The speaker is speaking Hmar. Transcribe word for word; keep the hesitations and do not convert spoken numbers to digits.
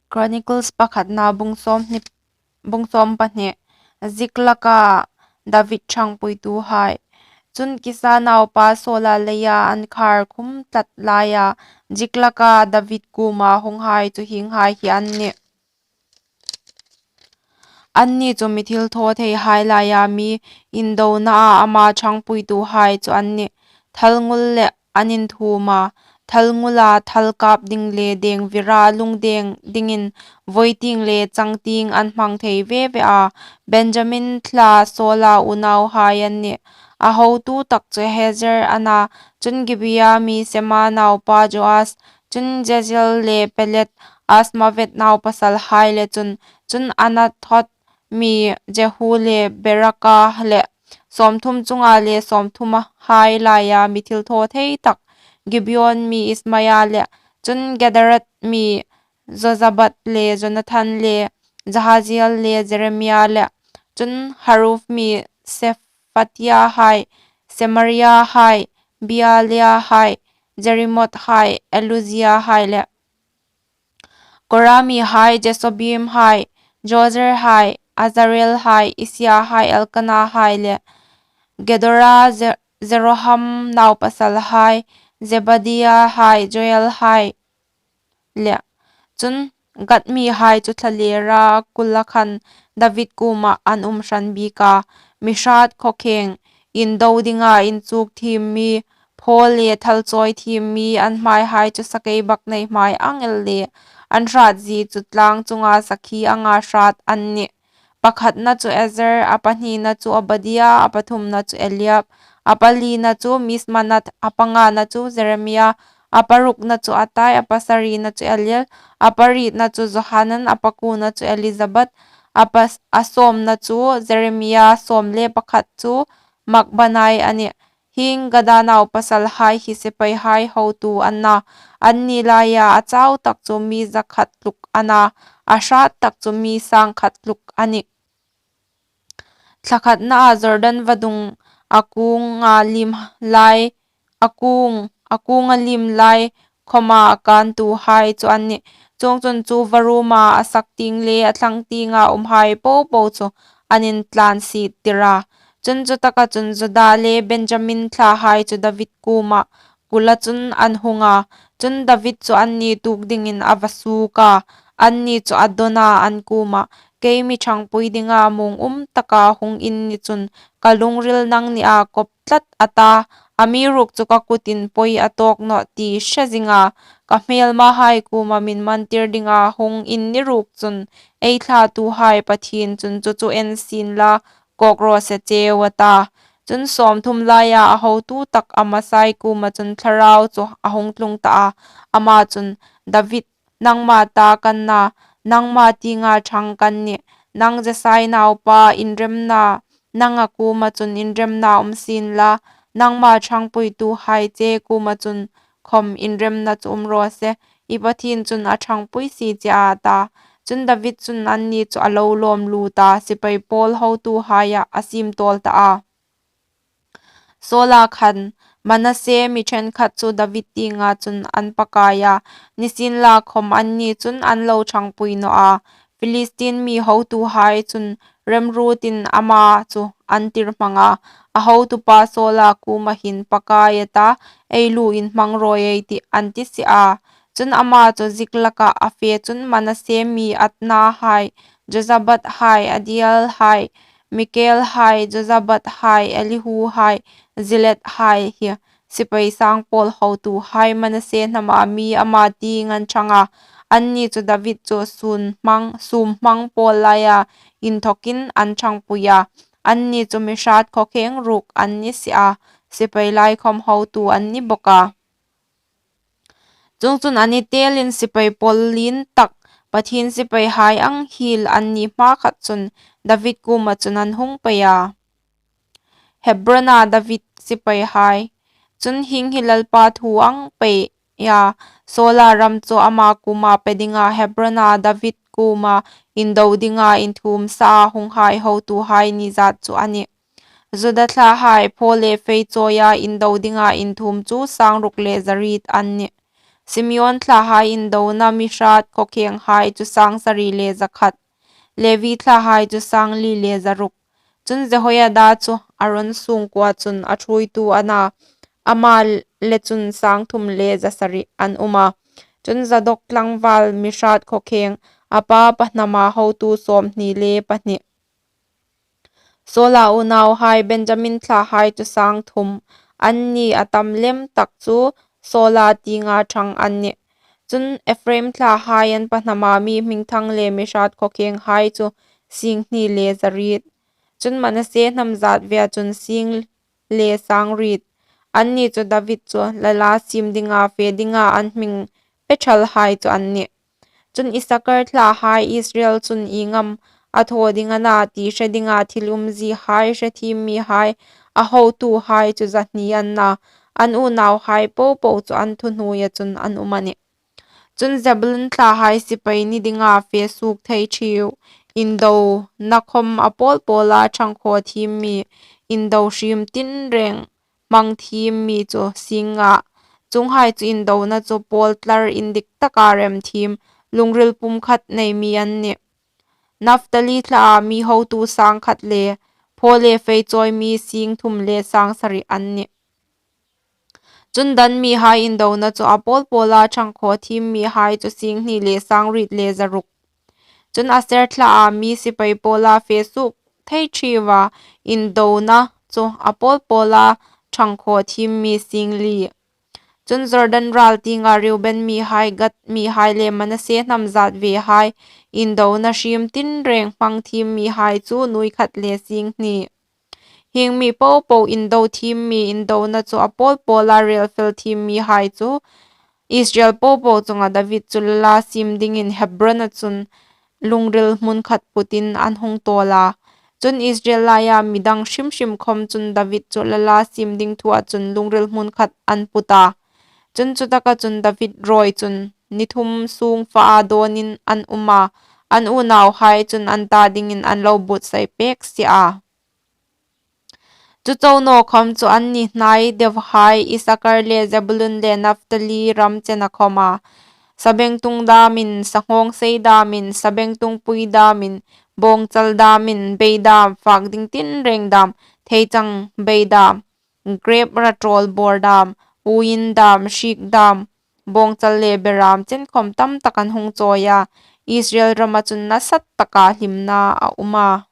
Chronicles pakhatna bung sawm hni, bung sawm pahni. Ziklaka David ṭhangpuituhai. Chun Kisa naupa Saula leia an khar khum tlat laia Ziklaka David kuoma hunghai chu hienghai hi an nih. Anni chu mi thilthawtheihaia laia mi indonaa ama ṭhangpuituhai chu an nih. Thalngul le an inthuoma, thalngula thal kap ding le deng vira lungdeng dingin voitieng le changtieng an hmang thei ve ve a. Benjamin thla Saula unauhai an nih. A hotu tak chu Ahiezer a na, chun Gibea mi Sema naupa Joas, chun Jeziel le Pelet, Asmavet naupasalhai le chun, chun Anathoth mi Jehu le Beraka le sawmthum chunga le sawmthumhai laia mi thilthawthei tak, Gibeon mi Ismaia le, chun Gederath mi Jozabad le Jonathan le Jahaziel le Jeremia le, chun Haruf mi Sephatiahai, Semariahai, Bealiahai, Jerimothai, Eluziahai le, Kora mihai Jasobimhai, Jozerhai, Azarelhai, Isiahai, Elkanahai le, Gedora, Ze-, Jeroham naupasalhai, Zebadiahai, Joelhai le, chun Gad mihai chu thlalera kula khan David kuoma an um hran bik a. Mi hrat khawkheng, indo dinga inchuk thiem mi, phaw le thalchawi thiem mi, an hmaihai chu sakeibaknei hmai ang el le, an hratzie chu tlang chunga sakhi anga hrat an nih. Pakhatna chu Ezer, a pahnina chu Obadia, a pathumna chu Eliab, a palina chu Mismanath, a pangana chu Jeremia, a parukna chu Atai, a pasarina chu Eliel, a parietna chu Johanan, a pakuona chu Elizabad, a pas-, a sawmna chu Jeremia, sawm le pakhat chu Makbanai a nih. Hieng Gada naupasalhai hi sipaihai hotu an na, anni laia a chau tak chu mi zakhat tluk a na, a hrat tak chu mi sangkhat tluk a nih. Thla khatnaa Jordan vadung a kunga liem lai, a kung, a kunga liem lai khawma kantuhai chu an nih. Chuongchun chu varuoma a saktieng le a thlangtienga umhai popo chu an intlansiettir a. Chun chutaka chun Juda le Benjamin thlahai chu David kuoma kula chun an hung a. Chun David chu anni tuok dingin a va suok a. Anni chu a dawn a an kuomah, "Kei mi ṭhangpui dinga muong um taka hung in ni chun ka lungril nangnia kawp tlat a ta, amiruokchu ka kutin pawi a tawk nawh ti hre zinga, ka hmelmahai kuoma min mantir dinga hung in ni ruok chun, ei thlatuhai Pathien chun chu chu en sien la, kawk raw se cheu," a ta. Chun sawmthum laia a hotu tak Amasai kuoma chun thlarau chu a hung tlung ta a. Ama chun, "David, nangma ta kan na, nangma tienga ṭhang kan nih, nang Jesai naupa, inremna, nanga kuoma chun inremna um sien la, nangma ṭhangpuituhai che kuoma chun khawm inremna chu um raw se, i Pathien chun a ṭhangpui si che a," ta. Chun David chun anni chu a lo lawm lut a, sipai pawl hotuhaia a siem tawl ta a. Saula khan Manasse mi ṭhenkhat chu David tienga chun an pakai a, nisienlakhawm anni chun an lo ṭhangpui naw a. Philistine mi hotuhai chun remruotin ama chu an tir hmang a, a hotupa Saula kuoma hin, "Pakai a ta, ei lu inhmang rawi ei tih," an ti si a. Chun ama chu Ziklaka a fe chun Manasse mi Adnahai, Jozabadhai, Adielhai, Mikelhai, Jozabadhai, Elihuhai, Zilethai hi sipai sang pawl hotuhai Manasse hnama mi ama tieng an ṭhang a. Anni chu David chu sun hmang, sum hmang pawl laia inthokin an ṭhangpui a. Anni chu mi hrat khawkheng ruok an ni si a, sipai lai khawm hotu an ni bawk a. Chuongchun a ni telin sipai pawl lien tak, Pathien sipaihai ang hiel an ni hmakhat chun David kuoma chun an hung pei a. Hebrona David sipaihai. Chun hieng hi Lalpa thu ang peia Saula ram chu ama kuoma pe dinga Hebrona David kuoma indo dinga inthuom sa a hunghai hotuhai ni zat chu a nih. Juda thlahai phaw le fei chawia indo dinga inthuom chu sangruk le zariet an nih. Simeon thlahai indona mi hrât khawkhenghai chu sâng sari le za khat, Levi thlahai chu sâng li le za ruk. Chun Jehoiada chu Aron sûngkuoa chun a ṭhuoitu a na, ama le chun sâng thum le za sari an um a. Chun Zadok tlangvâl mi hrât khawkheng, a pa pahnama hotu sâwmhni le pahni. Saula unauhai Benjamin thlahai chu sâng thum, anni a tam lem tak chu Saula tienga ṭhang an nih. Chun Ephraim thlahai an pahnama mi hmingthang le mi hrât khawkhenghai chu sîng hni le za riet. Chun Manasse hnam zât vea chun sîng le sâng riet. Anni chu David chu lala siem dinga fe dinga an hming pe ṭhalhai chu an nih. Chun Issakar thlahai Israel chun ieng am a thaw ding a na ti hre dinga thil umziehai hre thiem mihai a hotuhai chu za hni an na, an unauhai po po chu an thuhnuoia chun an um a nih. Chun Zebulun thlahai sipai ni dinga fe suok thei ṭhieu, indona khawm a pâwl pâwla ṭhangkhaw thiem mi, indo hriem tinrêng hmang thiem mi chu sîng nga. Chuonghai chu indona chu pâwl tlar indik taka rem thiem, lungril pumkhat nei mi an nih. Naphtali thlaa mi hotu sâng khat le, phaw le fei chawi mi sîng thum le sâng sari an nih. Chun Dan mihai indona chu a pâwl pâwla ṭhangkhaw thiem mihai chu sîng hni le sâng riet le za ruk. Chun Aser thlaa mi sipai pâwla fe suok thei ṭhieu a, indona chu a pâwl pâwla ṭhangkhaw thiem mi sîng li. Chun Jordan râl tienga Reuben mihai, Gad mihai le Manasse hnam zât vehai indona hriem tinrêng hmang thiem mihai chu nuoi khat le sîng hni. Hieng mi po po indo thiem mi indona chu a pâwl pâwla rêl fel thiem mihai chu Israel po po chunga David chu lala siem dingin Hebrona chun lungril hmun khat putin an hung tâwl a. Chun Israel laia mi dang hrim hrim khawm chun David chu lala siem ding thua chun lungril hmun khat an put a. Chun chutaka chun David rawi chun ni thum sûng faa dâwnin an um a, an unauhai chun an ta dingin an lo buotsaipêk si a. Chu chau naw khawm chu anni hnai deuhai Issakar le Zebulun le Naphtali ram chena khawma, sabengtung dâmin, sanghâwngsei dâmin, sabengtungpui dâmin, bâwngchal dâmin, bei dâm, fâk ding tinrêng dâm, theichang bei dâm, grêp ra ṭâwl bâwr dâm, uoin dâm, hriek dâm, bâwngchal le berâm chen khawm tamtak an hung chawi a, Israel rama chun nasataka hlimna a um a.